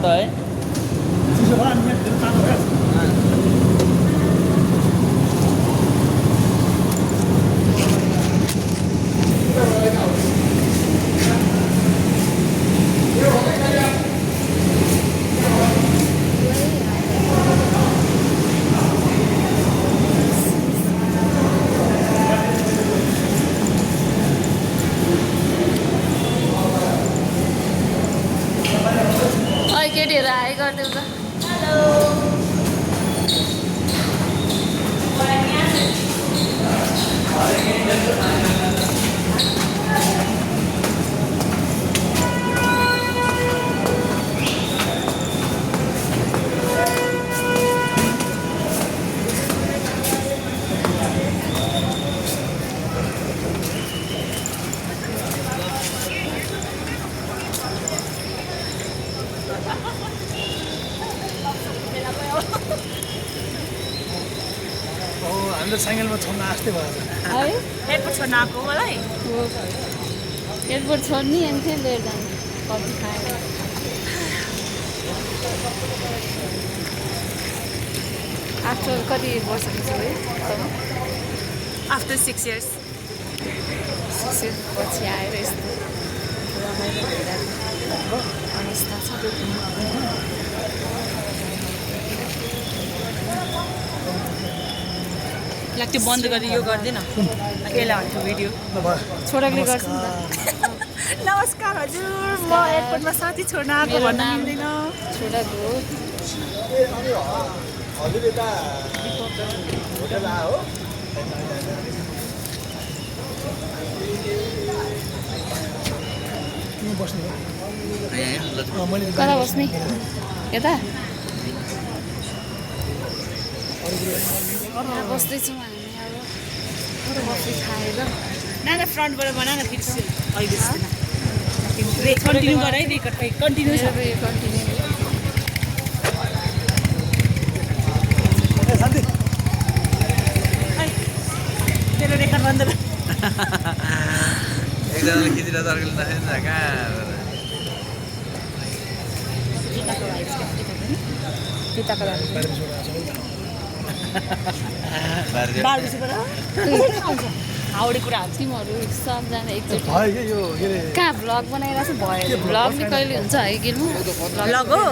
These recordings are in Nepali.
त है केटीहरू हाई गरिदेऊ त हाम्रो साइकलमा छोड्न आस्ते भयो है एयरपोर्ट छोड्न आएको मलाई एयरपोर्ट छोड्ने अनि चाहिँ लिएर जाने कफी खाएर आफ्टर कति वर्षको छ है आफ्टर 6 years पछि आएर यस्तो रमाइलो भइरहेको अवस्था छ लाइक त्यो बन्द गरेर यो गर्दैन यसलाई भन्छु भिडियो छोराले गर्छ नि त नमस्कार हजुर म एयरपोर्टमा साथी छोड्न आएको मेरो भन्न नाम मिल्दैन छोराको हो कता बस्ने यता यहाँ बस्दैछौँ हामी अब कफी खाएर नाना फ्रन्टबाट बना न फेरि अहिले कन्टिन्यू गर है रेकर्ड कन्टिन्यू छ कन्टिन्यू तेरो रेकर्ड बन्द गर एकजनाले खिचेर अर्कोले नखेल्छ कहाँ पिताको लागि हाउडे कुराहरू तिमीहरू सबजना एकचोटि भयो क्या यो के अरे कहाँ भ्लग बनाइरहेको छ भयो भ्लगले कहिले हुन्छ है गिल्नु भ्लग हो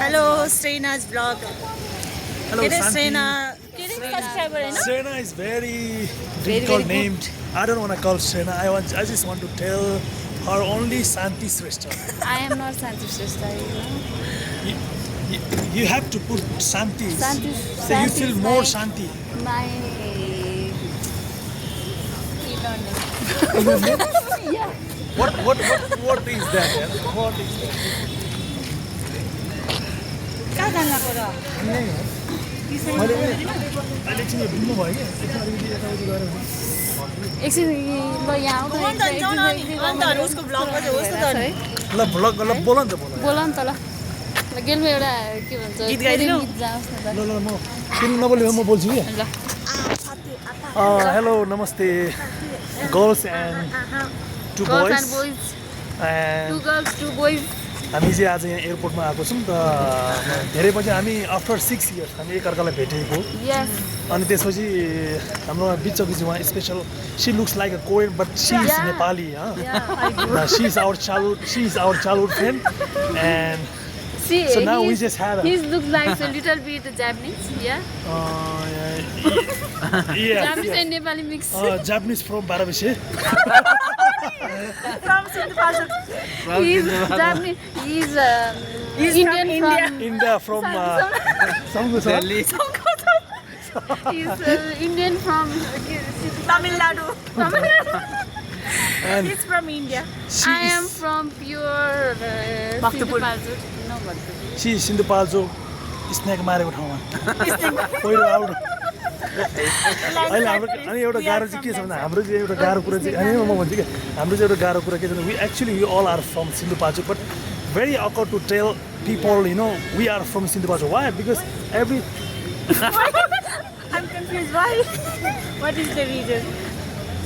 हेलो श्रेनाज भ्लग Hello, के अरे Santi. श्रेना के अरे सब्सक्राइबर होइन Serena is very very difficult good. named. I don't want to call Serena. I just want to tell her only Santi Srestha. I am not Shanti Shrestha You have to put Santi. Santi- So you Santi feel is more like- Santi. My What is that? Man? What is that? कहाँ जानु लाग्यो र मैले अहिले एकछिन यो डुल्नु भयो कि एकछिन अलिकति यताउति गऱ्यो भने एकछिन ल यहाँ आउँदा अन्त जाउँ न अनि अन्त उसको भ्लगमा चाहिँ होस् न त अनि ल भ्लग ल बोल नि त बोल बोल न त ल ल गेलमा एउटा के भन्छ गीत गाइदिनु? गीत जाओस् न त ल म तिमी नबोल्यो भने म बोल्छु कि ल हेलो नमस्ते girls and to girls and boys boys and to girls to boys हामी चाहिँ आज यहाँ एयरपोर्टमा आएको छौँ त धेरै पछि हामी आफ्टर 6 इयर्स हामी एकअर्कालाई भेटेको यस अनि त्यसपछि हाम्रो बिचको चाहिँ उहाँ special she looks like a Korean but she is Yeah. Nepali she is our childhood friend and See, So now we just had a- His looks like a little bit Japanese, yeah. Japanese and Nepali mix. Japanese from बाह्रबेसे from Sindhupalchok He's Japanese. He's He's Indian from India. India from सङ्गो Delhi He's Indian from Tamil Nadu and He's from India. I am from pure Bhaktapur. Sindhupalchok. No, Bhaktapur. She Sindhupalchok स्न्याक मारेको ठाउँमा पहिरो आउट अहिले हाम्रो अनि एउटा गाह्रो चाहिँ के छ भने हाम्रो चाहिँ एउटा गाह्रो कुरा चाहिँ अनि म भन्छु कि हाम्रो चाहिँ एउटा गाह्रो कुरा के छ भने we actually you all are from Sindhupalchok but very awkward to tell people you know we are from Sindhupalchok why because every I'm confused. Why? What is the reason?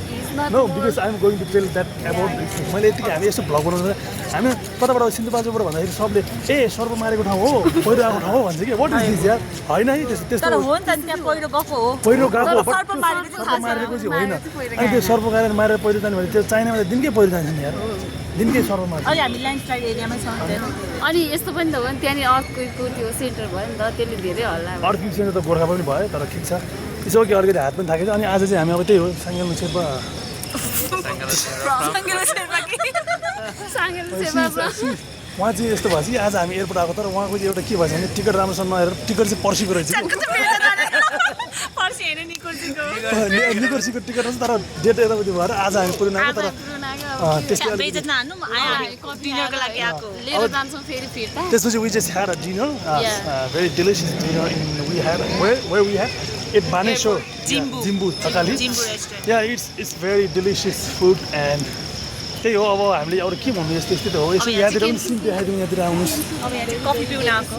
He's not no more- because I'm going to tell that about मैले यतिकै हामी यस्तो भ्लग बनाउँदा हामी कताबाट सिन्धुपाल्चोकबाट भन्दाखेरि सबले ए सर्प मारेको ठाउँ हो पहिरो आएको ठाउँ हो भन्छ कि वाट इज दिस यार होइन है त्यस्तो तर त्यस्तो हो नि त त्यहाँ पहिरो गएको हो पहिरो गएको तर but सर्प मारेको चाहिँ सर्प मारेको चाहिँ होइन मारेको चाहिँ पहिरो अनि त्यो सर्प गएर मारेर पहिरो जाने भने त्यो चाइनामा त दिनकै पहिरो जान्छ नि यार दिनकै सर्प मार्छ अहिले हामी ल्यान्डस्लाइड एरियामै छौँ अनि यस्तो पनि त हो नि त्यहाँनिर अर्थक्वेकको त्यो सेन्टर भयो नि त त्यसले धेरै हल्ला भयो। अर्को सेन्टर त गोर्खा पनि भयो तर ठिक छ त्यसो कि अलिकति हात पनि थाकेको छ अनि आज चाहिँ हामी अब त्यही हो साङ्गेल शेर्पा साङ्गेल सेवा उहाँ चाहिँ यस्तो भएछ कि आज हामी एयरपोर्ट आएको तर उहाँको चाहिँ एउटा के भएछ भने टिकट राम्रोसँग नहेरेर टिकट चाहिँ पर्सीको रहेछ पर्सि हेर्नु निकोर्सीको निकोर्सीको टिकट हुन्छ तर डेट यताउति भएर आज हामी पुग्नु आएको तर त्यस्तै अलिकति बेइज्जत नहान्नु आयो हामी डिनरको लागि आएको लिएर जान्छौँ फेरि फिर्ता। त्यसपछि we just had a dinner very delicious dinner in we had where we had it Baneswar Jimbu Thakali Jimbu restaurant yeah it's very delicious food and त्यही हो अब हामीले अरू के भन्नु यस्तो यस्तै त हो यसो यहाँतिर पनि सिम देखाइदिउँ यहाँतिर आउनुहोस् अब यहाँ चाहिँ कफी पिउन आएको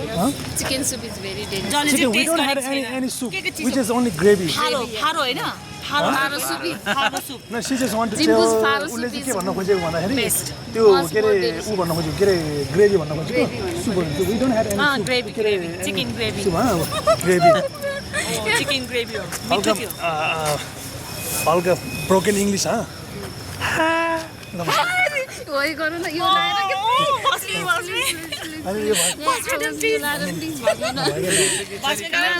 chicken soup is very danger. जसले chicken चाहिँ we टेस्ट don't have गरेको छैन any soup के चिज which is only gravy फारो फारो होइन फारो फारो सुप फारो soup no she just want to Jimbu's tell faro उसले चाहिँ soup के is भन्न खोजेको भन्दाखेरि best. त्यो Much के more अरे delicious. ऊ भन्न खोजेको के अरे ग्रेभी भन्न खोजेको सुप भन्छ we don't have any soup gravy के अरे gravy chicken gravy soup gravy chicken gravy हो हल्का मिठो थियो हल्का ब्रोकन इङ्ग्लिस वही गरौँ न यो लाएर के बस्ने बस्ने अनि यो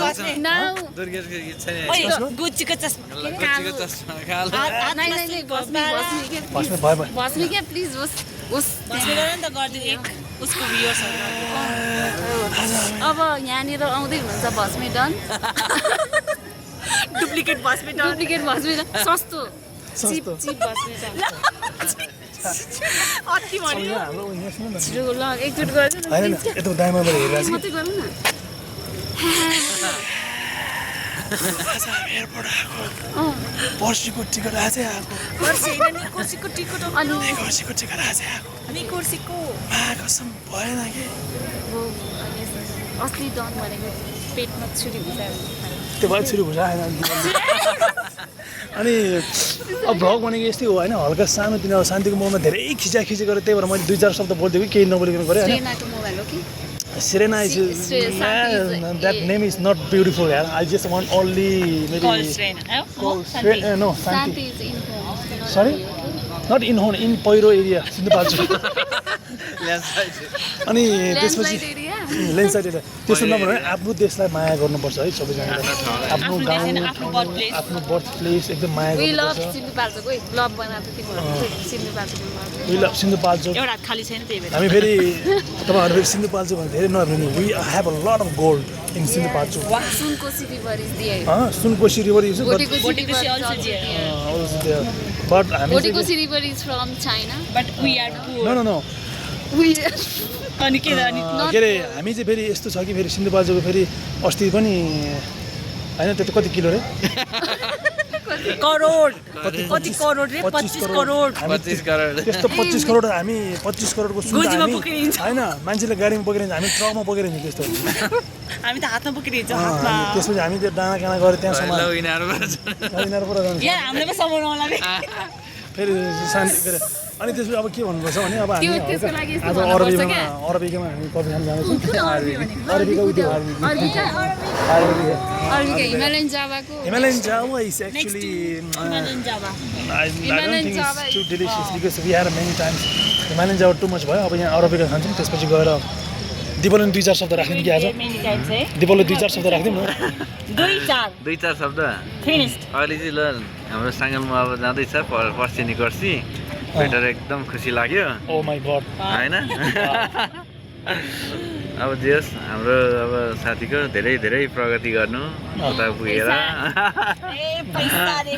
बस्ने नाउ दुर्गेशको गीत छ नि ओइ गुच्चीको चस्मा गुच्चीको चस्मा कालो नाइ नाइ नाइ बस्ने बस्ने के फर्स्टमा भयो भयो बस्ने के प्लिज उस बस्ने गर नि त गरिदिनु एक उसको भ्युअर्सहरू अब यहाँनिर आउँदै हुनुहुन्छ भस्मे डन डुप्लिकेट बस्ने डन डुप्लिकेट भस्मे डन सस्तो चिप सस्तो चिप भस्मे डन अति भन्यो यहाँ हाम्रो यहाँ सुन्नु न छिटो ल एकचोटि गर्छु न होइन यता दाइमाबाट हेरिरहेको मात्रै गरौँ न पर्सीको टिकट आजै आएको पर्सि होइन नि कुर्सीको टिकट हो अनि पर्सीको टिकट आजै आएको अनि कुर्सीको कसम भएन कि असली डन भनेको पेटमा छुरी घुसायो त्यो भयो छुरी भुजा आएन अनि अब भ्लग भनेको यस्तै हो होइन हल्का सानोतिनो अब शान्तिको मोडमा धेरै खिचाखिची गरेँ त्यही भएर मैले 2-4 शब्द बोलिदिएको कि केही नबोलिकन गरेँ होइन ट्रेनाको मोबाइल हो कि Serena is that name is not beautiful यार I just want only maybe call train no Shanti Santi is info sorry not in home in पहिरो एरिया सिन्धुपाल्चोक अनि त्यसपछि एरिया लेन्साइड एरिया त्यसो नभने आफ्नो देशलाई माया गर्नुपर्छ है सबैजनाले आफ्नो गाउँ आफ्नो बर्थ प्लेस एकदम माया वी लभ गर्नुपर्छ सिन्धुपाल्चोक है लभ बनाएको तिमीहरू सिन्धुपाल्चोक We love सिन्धुपाल्चोक एउटा हात खाली छैन त्यही भएर हामी फेरि तपाईँहरू फेरि सिन्धुपाल्चोक भने धेरै नभने we have a lot of gold in Sindhupalchok सुनको रिभर इज दिए Sunkoshi river is Botikossi also there. But हामी Botikossi river is from China. But we are poor no no no We अनि के अनि के अरे हामी चाहिँ फेरि यस्तो छ कि फेरि सिन्धुपाल्चोकको फेरि अस्ति पनि होइन त्यो त कति किलो रे करोड कति करोड रे 25 करोड हामी 25 करोड त्यस्तो 25 करोड हामी 25 करोडको सुन गोजीमा हामी बोकेर हिँड्छ। होइन मान्छेले गाडीमा बोकेर हिँड्छ हामी ट्रकमा बोकेर हिँड्छ त्यस्तो हामी त हातमा बोकेर हिँड्छ अनि हातमा त्यसपछि हामी त्यो डाँडा काँडा गरेर त्यहाँ ल सामान यिनीहरू यिनीहरू पुरा जान्छ यहाँ हामीले पनि समाउनु होला रे फेरि शान्ति गरेर अनि त्यसपछि अब के भन्नुपर्छ भने अब हामी त्यसको लागि यस्तो आज भन्नुपर्छ अरबिकामा क्या? अरबिकामा हामी कफी खान जाँदैछौँ अरबिका उयो Arvika अरबिका Himalayan Java को Himalayan Java is next actually Himalayan Java I don't Himalayan think Java it's too is- delicious because we had many times Himalayan Java too much भयो अब यहाँ अरबिका खान्छौँ त्यसपछि गएर दिपलले 2-4 शब्द राखिदिउँ कि आज मेनी टाइम्स है दिपलले 2-4 शब्द राखिदिउँ न 2-4 शब्द फिनिश्ड अहिले चाहिँ ल हाम्रो साङ्गलमा अब जाँदैछ पर्सि निकोर्सी भेटेर एकदम खुसी लाग्यो ओ माई गड होइन अब जे होस् हाम्रो अब साथीको धेरै धेरै प्रगति गर्नु उता पुगेर ए पैसा रे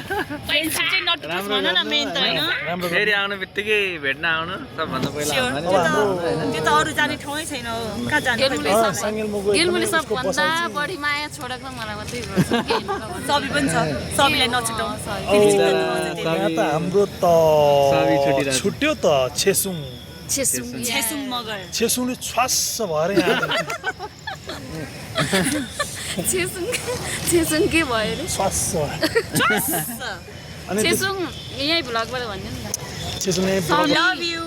पैसा चाहिँ नटुस भन न मेन त हैन राम्रो फेरि आउनु बित्तिकै भेट्न आउनु सबभन्दा पहिला Sure. हाम्रो त्यो त अरू जाने ठाउँै छैन हो कहाँ जानु गेलमुले अँ, सब साङ्गेलमा गयो गेलमुले एकदमै उसको सबभन्दा बसाइ चाहिँ- बढी माया छोडेको मलाई मात्रै गर्छ केही नभन्छ। सबै पनि छ सबैलाई नछुटाउ सबै। औ, यहाँ त हाम्रो सबै त छुटिरहेको छ। छुट्यो त छेसुङ छेसुङ छेसुङ मगर छेसुङले छ्वास्स भएर यहाँ छेसुङ छेसुङ के भयो अरे छ्वास्स अनि चेसुङ यही भ्लगबाट भन्नु नि त त्यसमा Love you.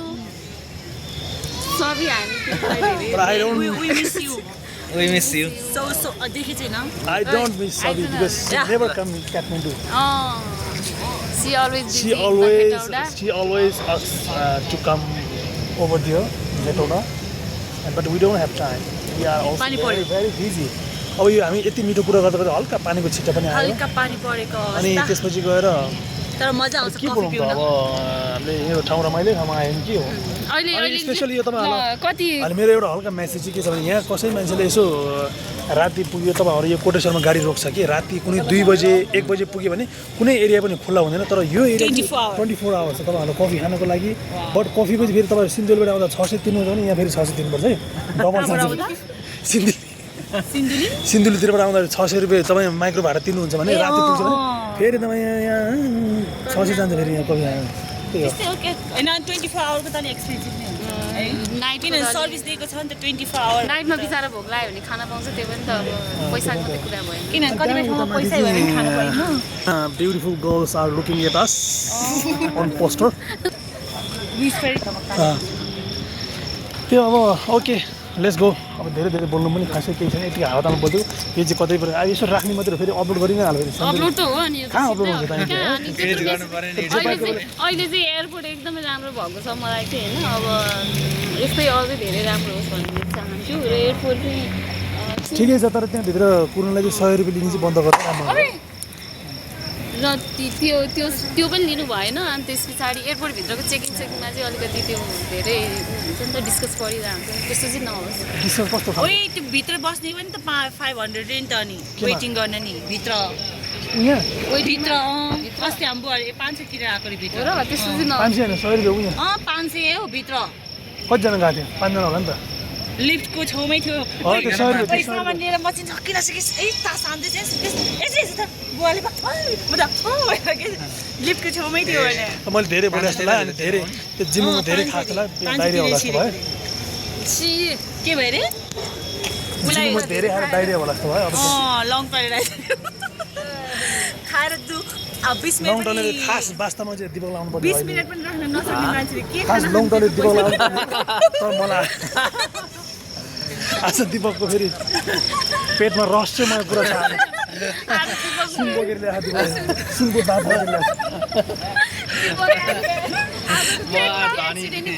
सबै हामी but I don't We miss you. We miss you. So देखे छैन? I don't miss Sabi because she Yeah. never come in Kathmandu. she always busy She always asks to come over there, Hetona, but we don't have time. We are also पानी very, पर्यो। very busy. अब यो हामी यति मिठो कुरा गर्दा गर्दा हल्का पानीको छिट्टा पनि आयो हल्का पानी परेको अनि अवस्था त्यसपछि गएर तर मजा आउँछ के कफी बोलाउँ त पिउन अब हामीले यो ठाउँ रमाइलो ठाउँमा आयो भने के हो अहिले अनि स्पेसली यो तपाईँहरूलाई कति अनि मेरो एउटा हल्का मेसेज चाहिँ के छ भने यहाँ कसै मान्छेले यसो राति पुग्यो तपाईँहरू यो कोटेश्वरमा गाडी रोक्छ कि राति कुनै 2 बजे 1 बजे पुग्यो भने कुनै एरिया पनि खुल्ला हुँदैन तर यो एरिया 24 hour। 24 आवर्स छ तपाईँहरू कफी खानको लागि बट कफीको चाहिँ फेरि तपाईँ सिन्धुलीबाट आउँदा 600 तिर्नुहुन्छ भने यहाँ फेरि 600 तिर्नुपर्छ है डबल चार्ज सिन्धुली सिन्धुलीतिरबाट आउँदा 600 रुपियाँ तपाईँ माइक्रो भाडा तिर्नुहुन्छ भने राति पुग्छ भने फेरि तपाईँ यहाँ 600 जान्छ फेरि यहाँ कफी खानु त्यही हो त्यस्तै हो के हैन 24 आवरको त नि एक्सपेन्सिभ नै हुन्छ है नाइट किन सर्भिस दिएको छ नि त 24 आवर नाइटमा बिचारा भोक लाग्यो भने खाना पाउँछ त्यो पनि त अब पैसाको मात्रै कुरा भयो किन कतिपय ठाउँमा पैसा भएर पनि खानु पाइन्न beautiful girls are looking at us on poster त्यो अब ओके लेट्स गो अब धेरै धेरै बोल्नु पनि खासै केही छैन यति हावातामा बोल्यो यो चाहिँ कतै पऱ्यो अब यसो राख्ने मात्रै हो, फेरि अपलोड गरि नै हाल्यो फेरि अपलोड त हो अनि यो त कहाँ upload सिधै हुन्छ त कहाँ अनि क्रिएट गर्नु पर्यो नि अहिले चाहिँ एयरपोर्ट एकदमै राम्रो भएको छ मलाई चाहिँ होइन अब यस्तै अझै धेरै राम्रो होस् भन्ने चाहन्छु र एयरपोर्ट चाहिँ ठिकै छ तर त्यहाँभित्र कुर्नुलाई चाहिँ 100 रुपियाँ लिने चाहिँ बन्द गर्दा राम्रो हुन्छ। र त्यो पनि लिनु भएन अनि त्यस पछाडि एयरपोर्टभित्रको चेकिङमा चाहिँ अलिकति त्यो धेरै हुन्छ नि त डिस्कस परिरहन्छ नि त्यस्तो चाहिँ नहोस् डिस्काउन्ट कस्तो खालको ओइ त्यो भित्र बस्ने पनि त 500 रेन्ट त नि वेटिङ गर्न नि भित्र यहाँ भित्र अस्ति हाम्रो 500 किनेर आएको रे भित्र र त्यस्तो चाहिँ 500 होइन 100 रुपियाँ उहाँ 500 हो भित्र कतिजना गएको थियो 5 जना होला नि त लिफ्टको छेउमै थियो त्यो 100 रुपियाँ पैसामा लिएर म चाहिँ झक्किन सकेँ ए तास हान्दैछ यसो त बुवाले लिफ्टको छेउमै थियो भने मैले धेरै बोले जस्तो लाग्यो अनि धेरै त्यो जिम्ममा धेरै खाएको होला डाइरिया होला जस्तो भयो के भयो रे जिम्ममा धेरै खाएर डाइरिया होला जस्तो भयो अब लङ टलेर खाएर दु अब 20 लङ मिनेट टले पनि खास वास्तवमा चाहिँ दिपक लाउनु 20 पर्ने मिनेट पनि राख्न नसक्ने मान्छेले के खास खाना लङ टले दिपक लाउनु पर्ने तर मलाई आज दिपकको फेरि पेटमा रहस्यमय कुरा छ सुन बोकेर ल्याएको सुनको दाँत बोकेर ल्याएको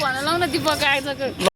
भन लाउन दिपक आइसक्यो